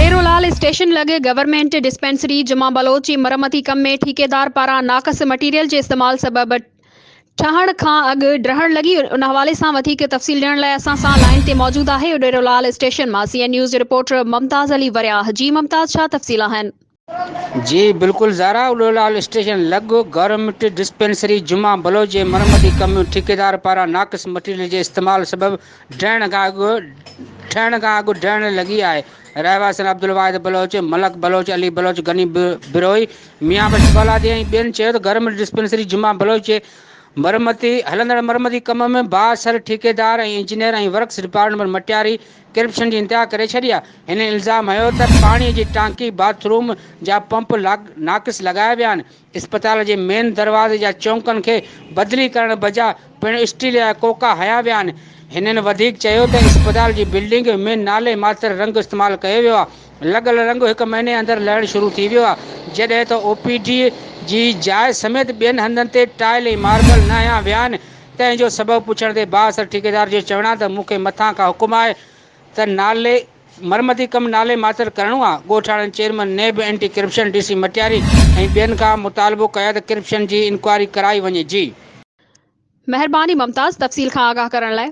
اڏيرو لال station لڳ government dispensary جمع بلوچ جي مرمتي ڪم ۾ ٺيڪيدار پاران ناقص مٽيريل جي استعمال سبب ٺهڻ کان اڳ ڊهڻ لڳي ان حوالي سان وڌيڪ تفصيل ڏيڻ لاء اسان سان لائين تي موجود آهي اڏيرو لال اسٽيشن مان سي اين نيوز جو رپورٽر ممتاز علي ورياهه جي ممتاز ڇا تفصيل آهن. جي بلڪل زارا اڏولال اسٽيشن لڳ گورنمينٽ ڊسپينسري جمعه بلوچ جي مرمتي ڪم ۾ ٺيڪيدار پاران ناقص مٽيريل جي استعمال سبب ڊهڻ کان اڳ ٺهڻ کان اڳ ڊهڻ لڳي آهي رهواسين عبدالواحد بلوچ، ملڪ بلوچ، علي بلوچ، غني بروهي، ميان بخش بالادي ۽ ٻين چيو ته گورنمينٽ ڊسپينسري جمعه بلوچ جي مرمتي هلندڙ مرمتي ڪم ۾ بااثر ٺيڪيدار ۽ engineer ۽ works department Matiari corruption جي انتها ڪري ڇڏي آهي. هنن الزام هنيو ته پاڻي جي ٽانڪي، باٿ روم جا پمپ ناقص لڳايا ويا آهن، اسپتال جي مين دروازي جا چونڪن کي بدلي ڪرڻ بجاء پڻ اسٽيل جا ڪوڪا هنيا ويا آهن. هنن وڌيڪ چيو ته اسپتال جي بلڊنگ ۾ نالي ماتر رنگ استعمال ڪيو ويو آهي، لڳل رنگ هڪ مهيني اندر لهڻ شروع ٿي ويو آهي، جڏهن ته او پي ڊي جي جاء سميت ٻين هنڌن تي ٽائل ۽ ماربل نه هنيا ويا آهن، تنهن جو سبب پڇڻ تي بااثر ٺيڪيدار جو چوڻ آهي ته مون کي مٿان کان حڪم آهي ته نالي مرمتي ڪم نالي ماتر ڪرڻو آهي، ڳوٺاڻن chairman NAB anti corruption D C Matiari ۽ ٻين کان مطالبو ڪيو ته ڪرپشن جي انڪوائري ڪرائي وڃي جي. مهرباني ممتاز تفصيل کان آگاهه ڪرڻ لاء.